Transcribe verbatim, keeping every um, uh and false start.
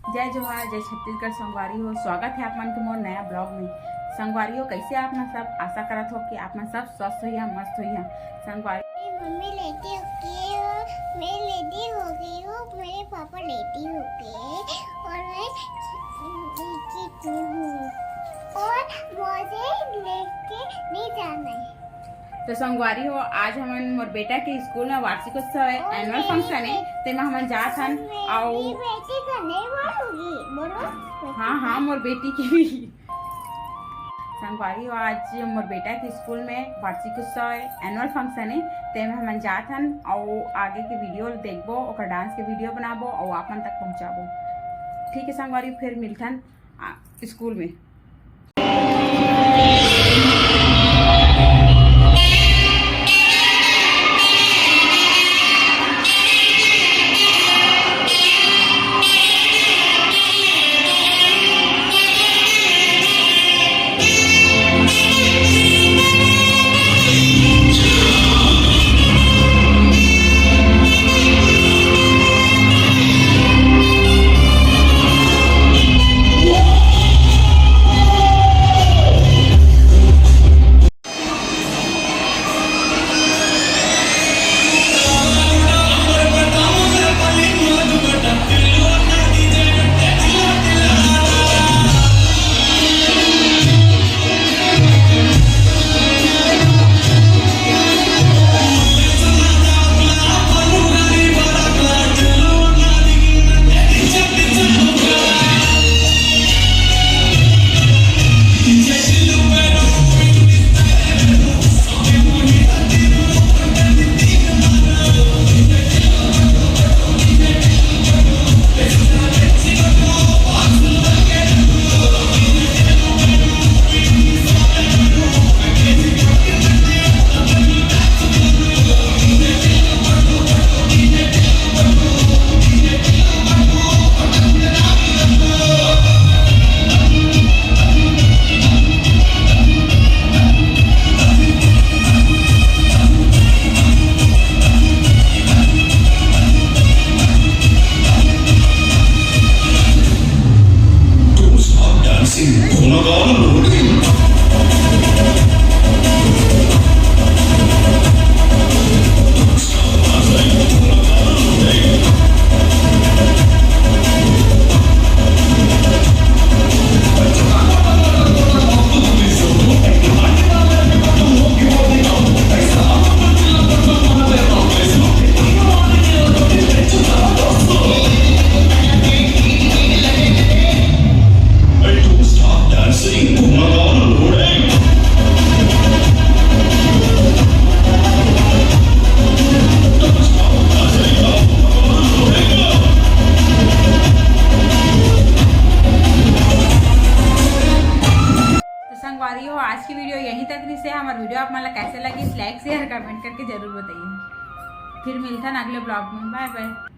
जय जोहार, जय छत्तीसगढ़ संगवारी हो, स्वागत है आप मन के मोर नया ब्लॉग में। संगवारी हो, कैसे आप मन सब? आशा करत हो कि आप मन सब स्वस्थ होइहा, मस्त होइहा। संगवारी मम्मी लेटी हो गई हो, मैं लेटी हो गई हूँ, मेरे पापा लेटी हो गए और मैं लेटी हूँ और मुझे लेके नहीं जाना है। तो संगवारी हो, आज हमन मोर बेटा के स्कूल में वार्षिकोत्सव है, ओ, annual function है, तेमा हमन जात हन। अउ बेटी का नहीं बोलूंगी, बोलो। हाँ, हाँ, मोर बेटी की भी। संगवारी हो, आज मोर बेटा के स्कूल में वार्षिकोत्सव है, annual function है, तेमा हमन जात हन। अउ आगे के वीडियो देखबो, ओकर डांस के वीडियो बनाबो अउ आप मन तक पहुंचाबो। ठीक है संगवारी, फिर मिलथन आ, स्कूल में। तो संगवारी हो, आज की वीडियो यहीं तक रहिसे। हमर वीडियो आप मन ला कैसे लगिस, like, share, comment करके जरूर बताइए। फिर मिलथन अगले ब्लॉग में। बाय बाय।